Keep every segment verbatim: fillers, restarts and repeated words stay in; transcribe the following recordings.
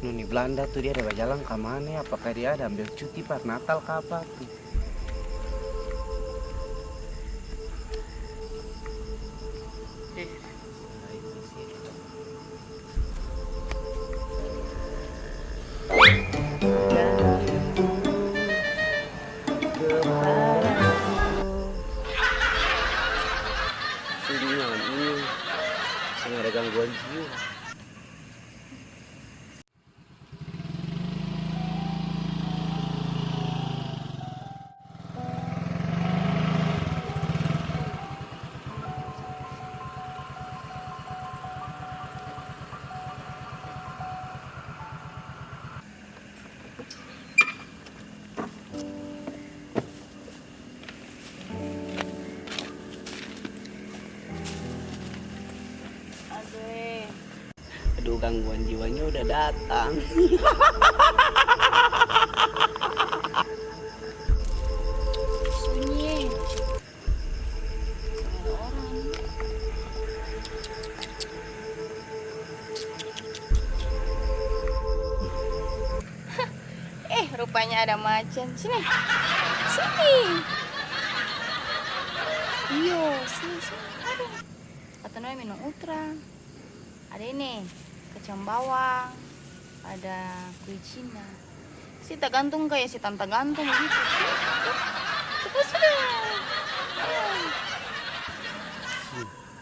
Noni Blanda tu dia ada bajalang ka mana e? Apakah dia ada ambil cuti par Natal ka apa tu? Eh. Sunyi malam ini, seng ada gangguan jiwa. Aduh, eh. Aduh, gangguan jiwanya udah datang. Sunyi. Ada orang. Eh, rupanya ada macan. Sini. Sini. Iyo, sini, sini. Aduh. Atau Noe minum Ultra. Ada ini, kacang bawang, ada kue Cina. Si tagantung kaya setan tagantung begitu. Cepat sudah. Ayo.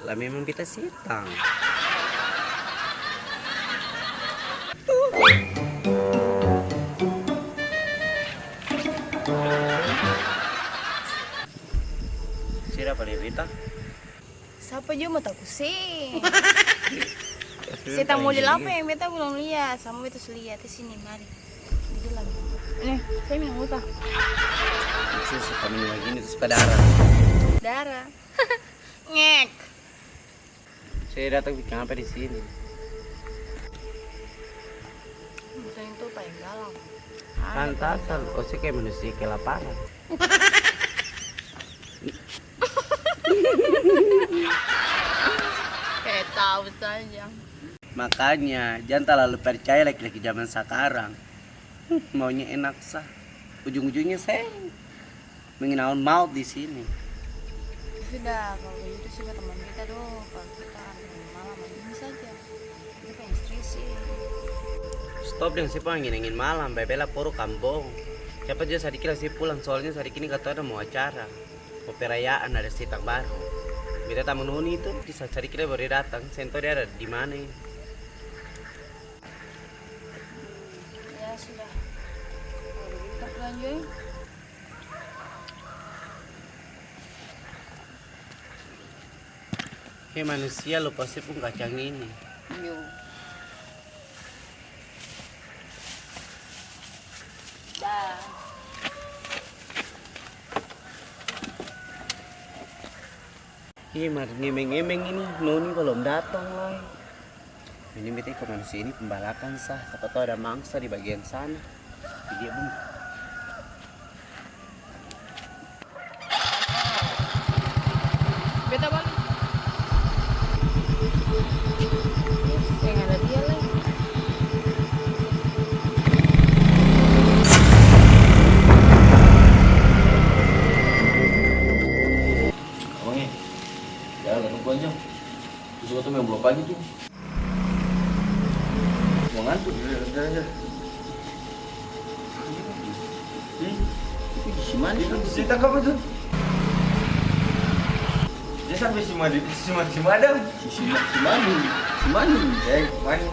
Lah memang beta setang. Sira pada beta. Sapa jua mo taku seng? Setang model apa yang beta belum lia? Sama beta su lia. Di sini, mari. Bilang. Nih, saya minum ulta. Saya suka minum begini, suka darah. Darah. Ngek. Saya datang bikin apa di sini? Bukan itu paling galau. Pantasan, oh, saya kayak manusia kelaparan. Kayak tahu saja. Makanya, jang talalu percaya laki-laki zaman sakarang. Hmm, maunya enak sa. Ujung-ujungnya seng. Mengenal maut di sini. Sudah, kalau begitu sudah teman kita do. Kalau kita angin malam ini saja. Ini pengen stres sih. Stop deng se pung angin-angin malam, bae bela poro kambong. Cepat jua sadiki la se pulang, soalnya sadiki ni katong ada mo acara. Mo perayaan ada setang baru. Beta tamang noni itu, di saat sadiki lai baru dia datang, seng tau dia ada di mana ini. Ya sudah. Kalau begitu kita pulang jua, e. He manusia, lupa se pung kacang ini. Yo. Dah. Ih, mar ngemeng-ngemeng ini, noni balom datang lai. Ini beta iko manusia ini pung balakang sa, sapa tau ada mangsa di bagian sana. Jadi dia bung. Beta balik. Ih, seng ada dia lai. Abang e, jalan katong pulang jang. Terus katong maeng bola pagi tu. Mau ngantuk. Jalan, jalan, jalan. Hmm? Itu di si Mani. Itu si Tangkap itu. Dia sampai si Madi, si Madi, si Madam. Si, si Ma-, si Mani. Si Mani. Eh, Mani.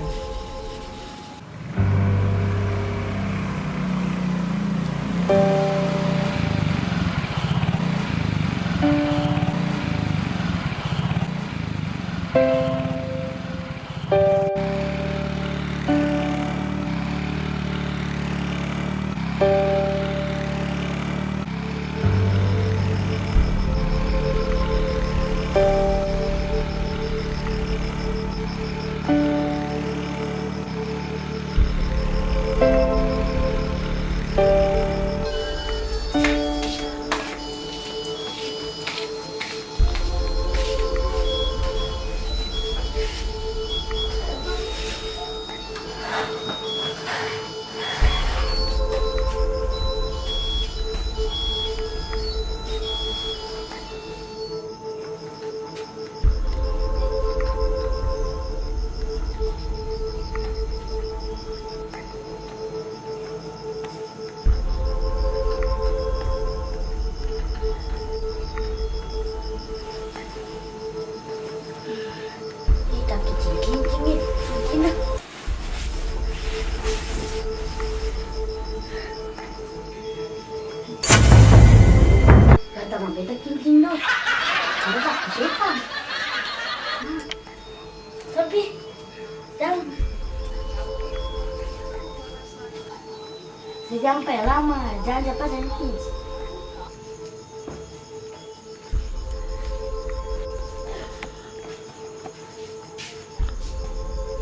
Jang paya lama, jang japa seng.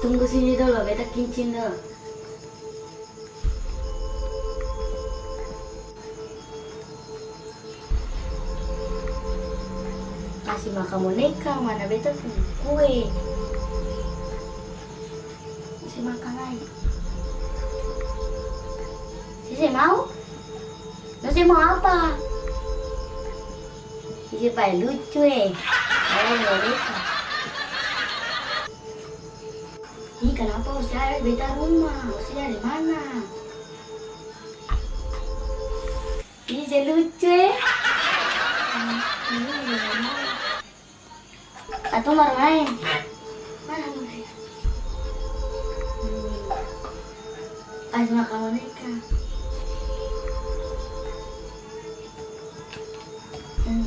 Tunggu sini dolo, beta kincing dolo. Kasi makang boneka, mana beta pung kue? Kasi makang lai. Sese mau? No se mau apa? Sese paya lucu e. Paya boneka. Ih, kanapa ose ada di beta rumah? Ose dari mana? Ih, se lucu e. Katong baru maeng. Mana Maria? Hmm. Pas makang boneka. Hmm.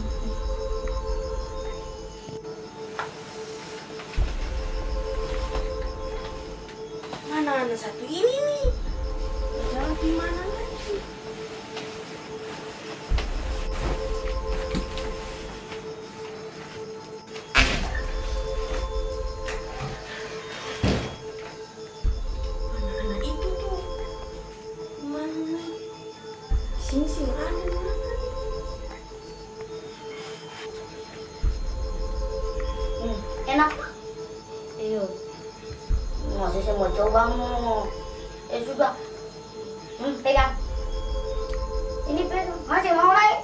Mana ana satu ini ni? Jalan pi mana lagi? Mana ana itu tu? Mana? Sini seng ada, mana? Hmm, enak. Iyo. Masa seng mau coba mo? Eh, sudah. Hmm, pegang. Ini pegang. Masih mau lai?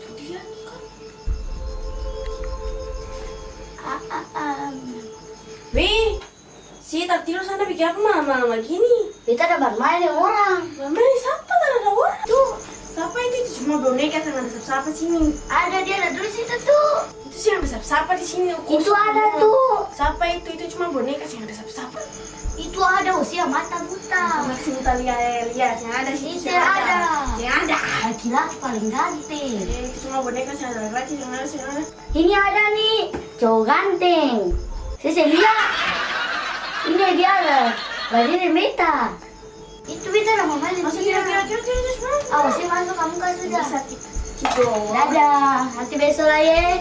Itu dia kan. Ah, ah, ah. Weh. Si tak tidur sana bikin apa malam-malam bagini? Beta ada barmaeng deng orang. Barmaeng deng sapa? Tarada orang. Tuh, sapa itu? Itu cuma boneka, seng ada sapa-sapa sini. Ada, dia ada dulu situ tuh. Itu seng ada sapa-sapa di sini. Itu ada tuh. Sapa itu? Itu cuma boneka, seng ada sapa-sapa. Itu ada, Osia mata buta. Mata buta, lia, lia, seng ada situ, seng ada. Seng ada. Laki-laki paling ganteng. Eh, itu cuma boneka, seng ada laki-laki, seng ada, seng ada. Ini ada ni, cowok ganteng. Sese lia. Ini dia ada badiri meta. Itu beta nama bali dia. Awas, dia masuk kamu kan sudah. Dadah, nanti beso lai e.